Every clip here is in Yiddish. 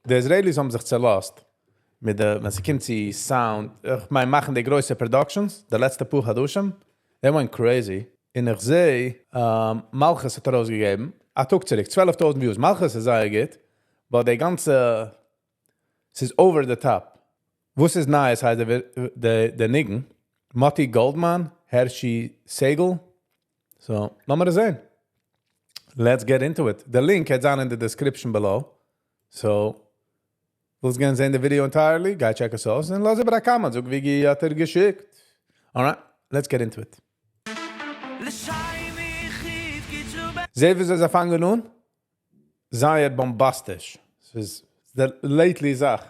די Israelis האבן זיך צעלאזט מיט די ווען ס'קומט צו sound, איך מיין מאכן די גרויסע productions די לעצטע פאר חדשים, they went crazy, און איך זעה מלכות האט ארויסגעגעבן א טאג צוריק 12 טויזנט views, מלכות איז זייער גוט, but די גאנצע ס'איז over the top. וואס איז נייעס הייסט די ניגון, מאטי גאלדמאן, הערשי סעגל, so לאמיר עס זעהן. Let's get into it. די link העט זיין אין די description below. So, ווילסט גיין זעהן די video entirely, גיי check עס אויס און לאז איבער א comment, זאג ווי האט ער געשיקט. Alright, let's get into it. זעה וויאזוי זיי פאנגען אן, זייער באמבאסטיש. ס'איז די lately זאך.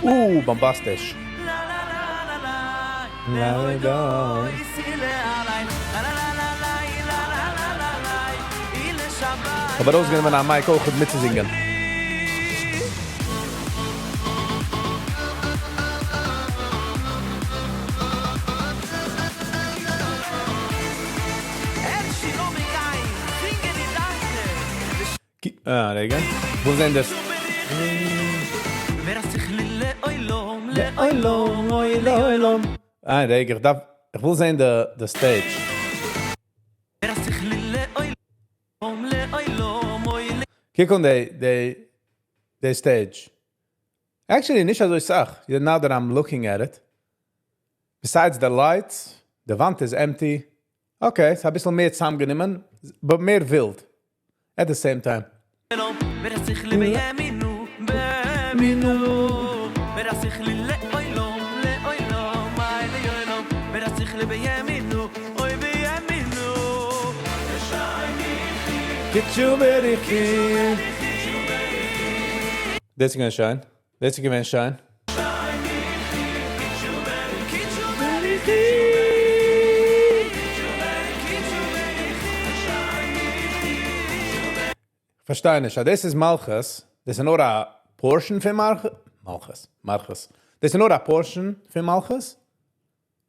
אה, באמבאסטיש. כ'האב ארויסגענומען א mic אויכעט מיטצוזינגען. אה, רגע. וואו זענען דאס? איין רגע, איך דארף, איך וויל זען די stage. קוק אן די, די, די stage. Actually נישט אזוי סאך, now that I'm looking at it. Besides the lights, די וואנט איז empty. Okay, ס'איז אביסל מער צוזאמגענומען, but מער ווילד. At the same time. דאס איז געווען שיין. דאס איז געווען שיין. כ'פארשטיי נישט, אז דאס איז מלכות, דאס איז נאר א portion פון מלכות, מלכות, דאס איז נאר א portion פון מלכות?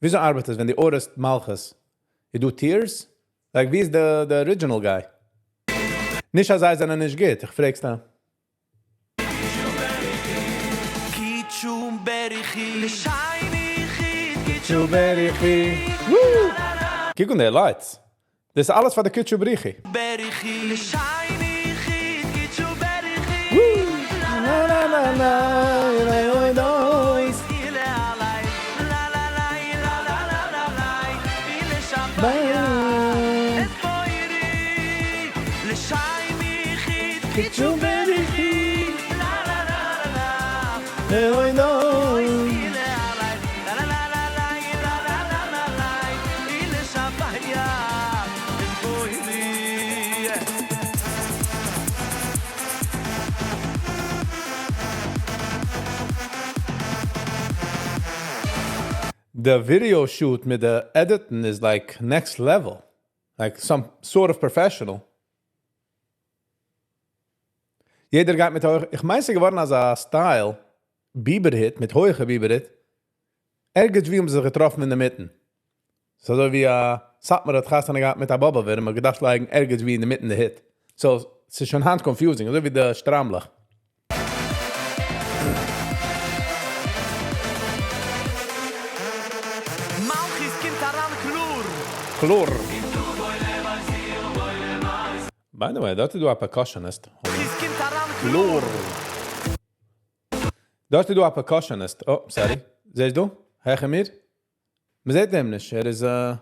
וויאזוי ארבעט עס ווען דו order סט מלכות? איז דא tiers? Like ווי איז די original guy? נישט אז זיי זענען נישט גוט, איך פרעג סתם. קוק אן די lights. דאס איז אלעס פאר די קודשא בריך הוא. די video shoot מיט די edit ן איז like next level, like some sort of professional. יעדער גייט מיט הויכע, איך מיין ס'איז געווארן אזא style, ביבער היט מיט הויכע ביבער היט, ערגעץ ווי האבן זיי זיך געטראפן אינדערמיטן. ס'איז אזוי ווי א סאטמאר האט חתונה געהאט מיט א באבאווער און מ'האט געדארפט לייגן ערגעץ ווי אינדערמיטן די היט. So ס'איז שוין היינט confusing, אזוי ווי די שטריימלעך. מלכות קומט אריין קלאר. קלאר. By the way, דארט איז דא א percussionist. קלאר. דארט איז דא א percussionist. Oh, sorry. זעסט דא? העכער מיר? מ'זעט אים נישט. ער איז א.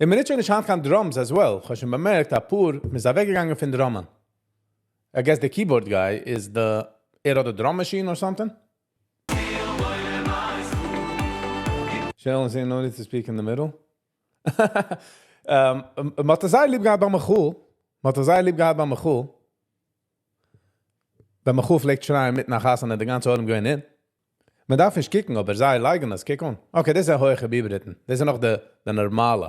און מ'נוצט שוין נישט היינט קיין drums as well. כ'האב שוין באמערקט אפאר, מ'איז אוועקגעגאנגען פון drum ען. I guess די keyboard guy איז די, ער האט די drum machine or something? Shell no need to speak in the middle. מ'האט עס זייער ליב געהאט ביי מיכאל. מ'האט עס זייער ליב געהאט ביי מיכאל. ווען מיכאל פלעגט שרייען מיטן א חתונה די גאנצע עולם געווען אין. מען דארף נישט קוקן אבער זיי לייגן עס, קוק אן. Okay, דאס איז א הויכע ביבער היטן. דאס איז נאך די נארמאלע.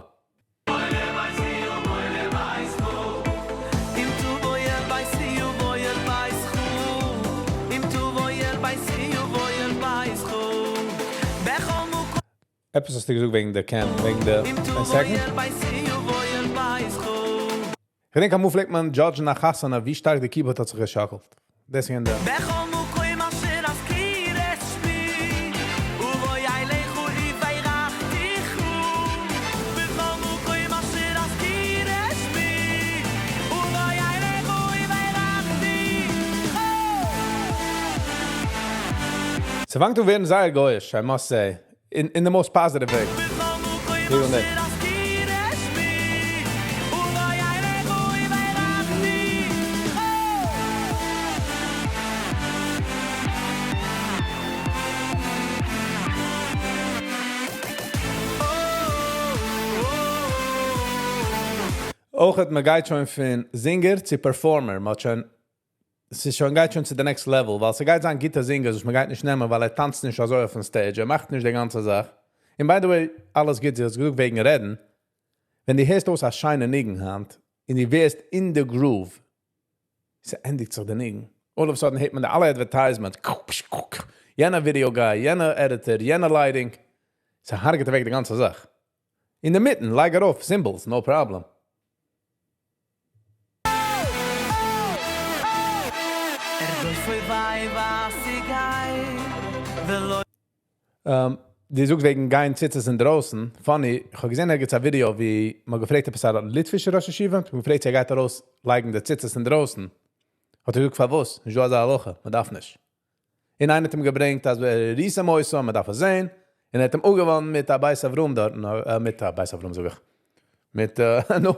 עפעס האסטו געזאגט וועגן די camp, וועגן די, א second. כ'געדענק אמאל פלעגט מען judge ן א חתונה ווי שטארק די keyboard האט זיך געשאקלט. דאס איז געווען די. בכל מקום אשר אזכיר את שמי ובו ילכו וברכתיך בכל מקום אשר אזכיר את שמי ובו ילכו וברכתיך. ס'פאנגט אן ווערן זייער גוי'איש, I must say, in the most positive way. בכל מקום אשר אזכיר את שמי ובו ילכו וברכתיך. אויך מען גייט שוין פון singer צו performer, מען האט שוין, ס'איז שוין גייט שוין צו די next level, ווייל ס'גייט זיין גוטע singers וואס מען גייט נישט נעמען, ווייל ער טאנצט נישט אזוי אויפן stage, ער מאכט נישט די גאנצע זאך. און by the way, אלעס גוט, ס'איז גענוג וועגן רעדן. ווען דו הערסט אויס א שיינע ניגון היינט, און דו ווערסט אין די groove, ס'ענדיגט זיך די ניגון. All of a sudden הערט מען די אלע advertisement, יענע video guy, יענע editor, יענע lighting. ס'הרג'עט אוועק די גאנצע זאך. אינדערמיטן, לייג ארויף, cymbals, no problem. ארדוף אויבי ואשיגם ולא דו זאגסט וועגן גיין ציצית אינדרויסן, funny, איך האב געזען ערגעץ א ווידיאו ווי מ'האט געפרעגט עפעס א ליטווישע ראש ישיבה, מ'האט געפרעגט צו ער גייט ארויס לייגן די ציצית אינדרויסן, האט ער געזאגט פארוואס, נישט דא אזא הלכה, מ'דארף נישט. און איינער האט אים געברענגט אז וראיתם אותם, מ'דארף עס זען, און ער האט אים אפגעוואנדן מיט א בית אברהם דארטן, מיט א בית אברהם זאג איך, מיט נו,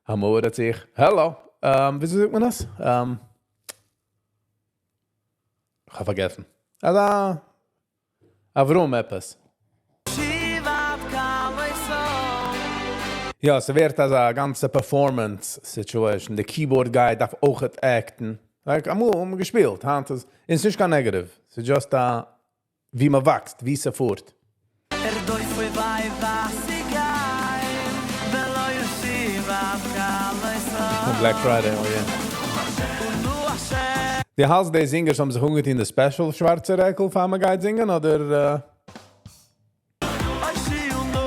המאור זיך, העלא, וויאזוי זאגט מען עס? כ'האב פארגעסן. אזא אברהם עפעס. יא, ס'ווערט אזא גאנצע performance situation, די keyboard guy דארף אויכעט act ן, like אמאל האט מען געשפילט, היינט איז, און ס'נישט קיין negative, ס'איז just א ווי מ'וואקסט, ווי ס'פארט. ארדוף אויבי ואשיגם ולא אשיב עד כלותם. Black Friday, oh yeah. נו השם. די האלטסט די singers האבן זיך אנגעטון די special שווארצע רעקל פאר מ'גייט זינגען אדער? הושיעה נא.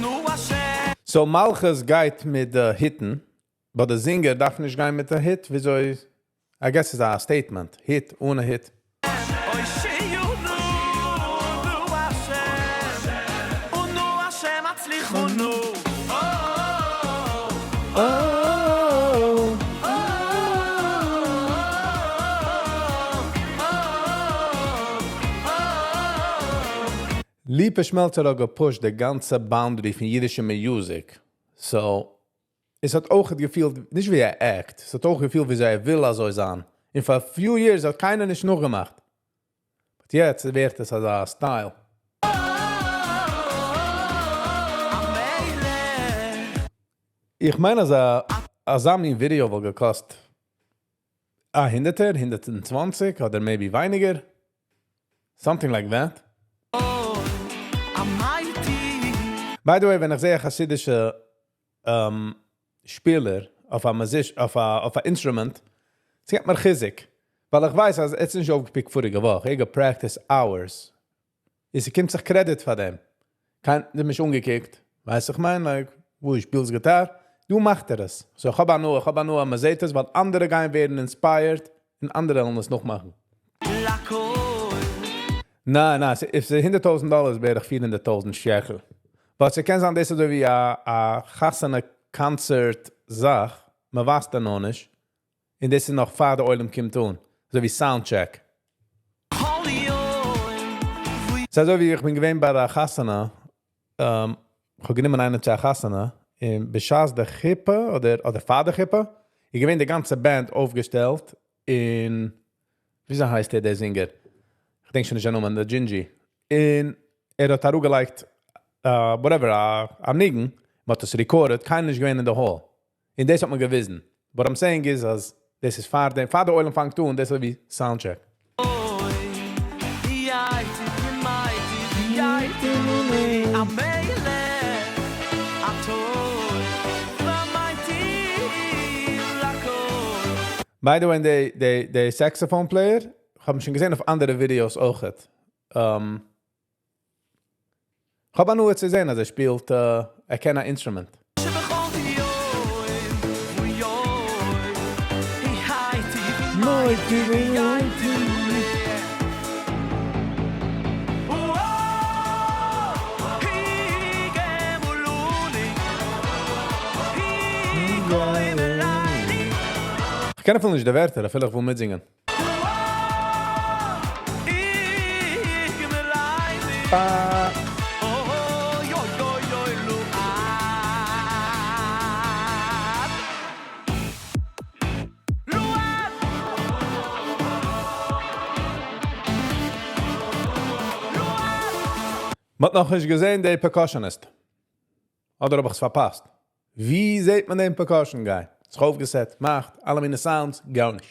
נו השם. So מלכות גייט מיט די היטן, but די singer דארף נישט גיין מיט די היט, וויאזוי? I guess it's a statement, היט אן א היט. הושיעה נא, נו השם, נו השם הצליחנו. Oh. ליפא שמעלצער האט גע push ט די גאנצע boundary פון אידישע music. So, עס האט אויך געפילט, נישט ווי ער act, עס האט אויך געפילט ווי ער וויל אזוי זיין. און for a few years האט קיינער נישט נאכגעמאכט. But יעצט ווערט עס אזא style. איך מיין אז אזא מין ווידיאו וואלט געקאסט א הונדערטער, 120 אדער maybe ווייניגער. Something like that. By the way, ווען איך זע א חסידישע שפילער אויף א music, אויף א instrument, ס'געבט מיר חיזוק. ווייל איך ווייס אז עס איז נישט אויפגע pick ט פאריגע וואך, איך האב practice hours. עס קומט זיך credit פאר דעם. קיינער האט מיך אנגעקוקט. ווייסט איך מיין, like, וואו איך שפיל גיטאר, דא מאכט ער עס. So איך האב הנאה, איך האב הנאה, מען זעט עס, ווייל אנדערע גייען ווערן inspired און אנדערע וועלן עס נאכמאכן. ניין, ניין, if ס'איז 100.000 דאלאר, בערך 400.000 שקל. But ס'קען זיין, דאס איז אזוי ווי א חתונה קאנצערט זאך, מען ווייסט דאך נאך נישט. און דאס איז נאך פאר דער עולם קומט אן. אזוי ווי sound check. ס'איז אזוי ווי איך בין געווען ביי דער חתונה, איך האב גענומען איינעם צו א חתונה, און בשעת די חופה, אדער פאר די חופה, איז געווען די גאנצע band אויפגעשטעלט, און, וויאזוי הייסט ער, דער singer? איך דענק שוין נישט זיין נאמען, דער דזשינדזשי. און ער האט אראפגעלייגט, whatever, א ניגון, מען האט עס recorded, קיינער נישט געווען אין די hall. און דאס האט מען געוויזן. What I'm saying is, אז דאס איז פאר דעם, פאר דער עולם פאנגט אן, דאס איז ווי sound check. אוי, המלך הטוב והמיטיב לכל. By the way, די saxophone player, איך האב שוין געזען אויף אנדערע videos אויך. כ'האב הנאה צו זען אז ער שפילט, ער קען א instrument. כ'קען אפילו נישט די ווערטער אפילו איך וויל מיטזינגען. מ'האט נאכנישט געזען די percussionist. אדער האב איך עס פארפאסט? ווי זעט מען דעם percussion guy? זיך אויפגעסעט, מאכט אלע מיני sounds, גארנישט.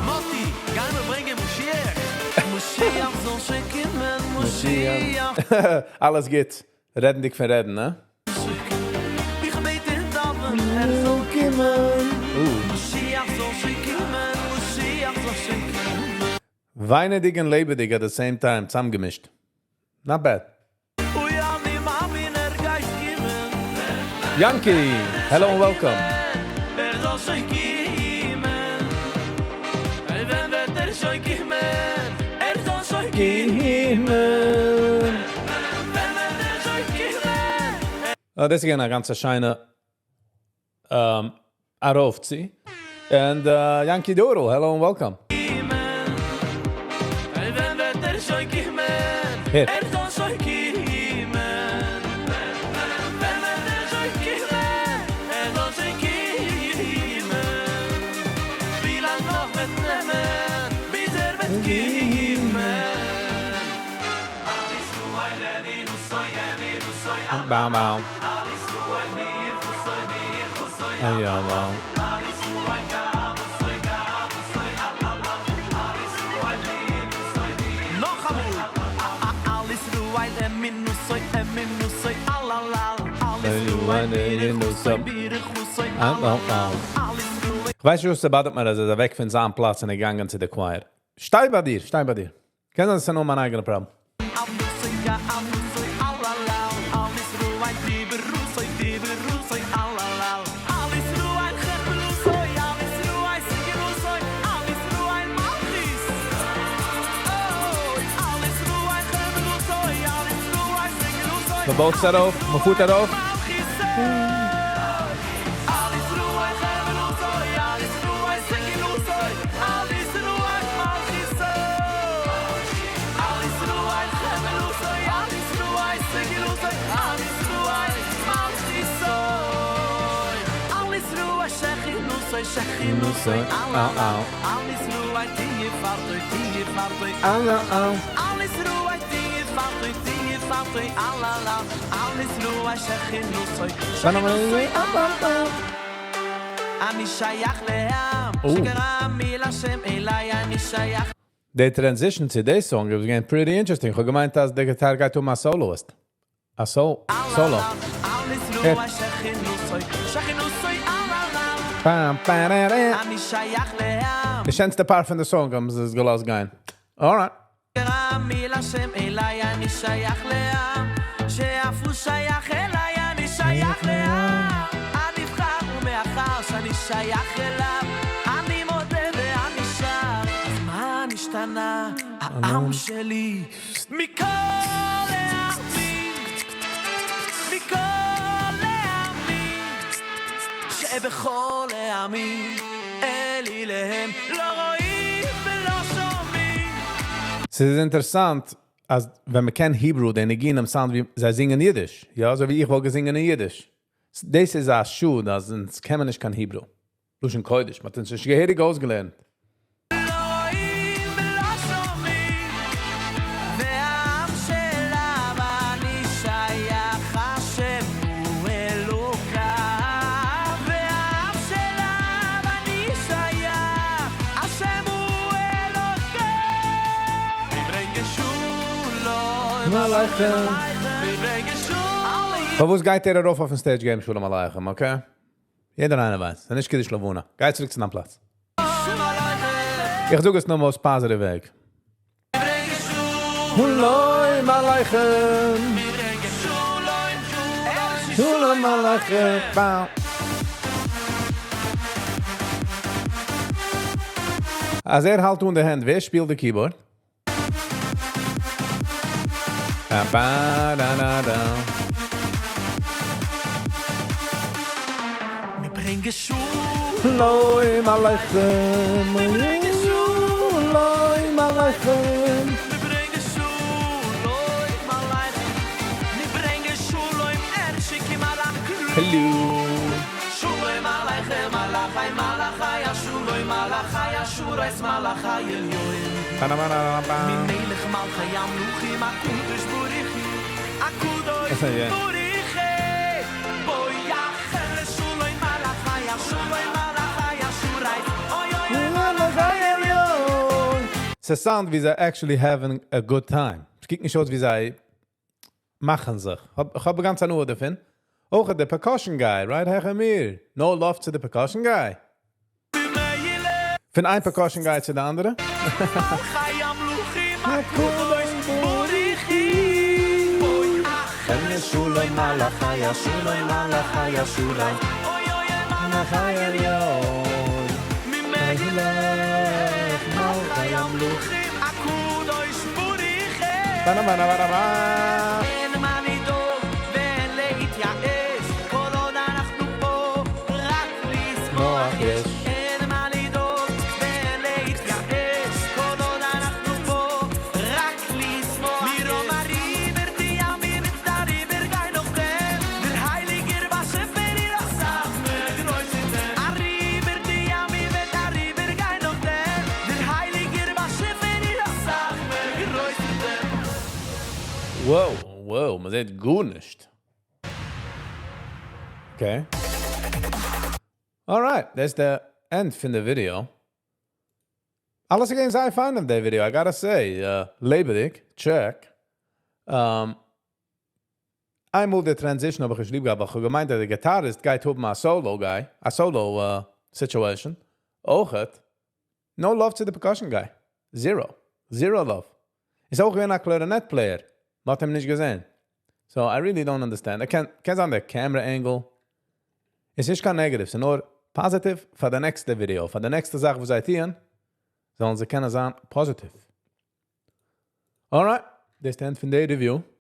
מאטי, גיי מיר ברענגען משיח! משיח זאל שוין קומען, משיח. אלעס גוט, רעדנדיג פון רעדן, הא? איך בעט און דאווען ער זאל קומען, משיח זאל שוין קומען, משיח זאל שוין קומען. וויינעדיג און לעבעדיג at the same time, צאמגעמישט. Not bad. אוי אני מאמין ער גייט קומען. Yanky, hello and welcome. ער זאל שוין קומען. ווען וועט ער שוין קומען? ער זאל שוין קומען. ווען וועט ער שוין קומען? דאס איז געווען א גאנצע שיינע ארויפצו. And Yankee Doodle, hello and welcome. ווען וועט ער שוין קומען? Here. ער זאל שוין קומען. ווען וועט ער שוין קומען? ער זאל שוין קומען. ווי לאנג נאך וועט נעמען, ביז ער וועט קומען? Bow, bow. Ay, ja, wow. נאך אמאל. על ישראל אמינוסוי, אמינוסוי, אלאלאל. על ישראל בירכוסוי, בירכוסוי, אלאלאל. על ישראל איך ווייס נישט וואס ס'באדערט מיר, אז ער איז אוועק פון זיין פלאץ און געגאנגען צו די choir. שטיי ביי דיר, שטיי ביי דיר. קען זיין, ס'איז נאר מיין אייגענע פראבלעם. אמוסוי, אמוסוי, אלאלאל. על ישראל דיברוסוי, דיברוסוי, אלאלאל. על ישראל חרבלוסוי, על ישראל סיגרוסוי, על ישראל מלכיס. אוי, על ישראל חרבלוסוי, על ישראל סיגרוסוי, מ'בויט ארויף, מ'פארט ארויף. מלכיס. על ישראל חרבלוסוי, על ישראל סיגרוסוי, על ישראל מלכיס. על ישראל חרבלוסוי, על ישראל סיגרוסוי, על ישראל מלכיס. על ישראל שכינוסוי, שכינוסוי, Au, au. על ישראל תהיה פארטוי, תהיה פארטוי, על ישראל תהיה פארטוי, תהיה פארטוי, אלאלא. על ישראל שכינוסוי, שכינוסוי, אני שייך לעם Oh. שקרא מלהשם אליי, אני שייך The transition to this song was getting pretty interesting. איך האב געמיינט, אז דער guitar גייט טון א soloist. א solo. על ישראל שכינוסוי, שכינוסוי, אלאלא. Bam, ba, da, da. אני שייך לעם די שענסטע part פון די song האבן זיי עס געלאזט גיין. Alright. שקרא מלהשם אליי, אני שייך לעם שאף הוא שייך אליי, אני שייך לעם הנבחר ומאחר שאני שייך אליו אני מודה ואני שר אז מה נשתנה העם שלי מכל העמים מכל העמים שבכל העמים אליהם לא רואים ולא שומעים ס'איז אינטערעסאנט, אז ווען מען קען Hebrew, די ניגונים sound ווי זיי זינגען אידיש. יא, אזוי ווי איך וואלט געזונגען אין אידיש. דאס איז א שאד, אז אונז קען מען נישט קיין Hebrew. לשון קודש, מ'האט אונז נישט געהעריג אויסגעלערנט. לא רואים ולא שומעים והעם שאליו אני שייך השם הוא אלוקיו והעם שאליו אני שייך השם הוא אלוקיו שלום עליכם. פארוואס גייט ער ארויף אויפן stage געבן שלום עליכם, okay? יעדער איינער ווייסט. ס'איז נישט קידוש לבנה. גיי צוריק צו דיין פלאץ. איך זאג עס נאר most positive וועג. שלום עליכם. שלום עליכם. באו. אז ער האלט אן די הענט, ווער שפילט די keyboard? שלום עליכם, שלום עליכם. העלאו. ס'sound ווי זיי actually having a good time. ס'קוקט נישט אויס ווי זיי מאכן זיך. איך האב גאנץ הנאה דערפון. אויך די percussion guy, right? העכער מיר. No love צו די percussion guy. פון איין percussion guy צו די אנדערע. Wow, wow, מען זעט גארנישט. Okay. Alright, that's the end פון די video. אלעס געווען זייער פיין אין די video, I gotta say. לעבעדיג, check. איינמאל די transition האב איך נישט ליב געהאט, ווייל איך האב געמיינט אז דער guitarist גייט האבן א solo guy, א solo situation. אויכעט, no love צו די percussion guy. Zero. Zero love. איז אויך געווען א clarinet player. מ'האט אים נישט געזען. So I really don't understand. קען, קען זיין דער camera angle. איז נישט קיין negative, ס'איז נאר positive פאר די נעקסטע video, פאר די נעקסטע זאך וואס זיי טוען, זאלן זיי קענען זיין positive. Alright, דאס איז the end פון די review.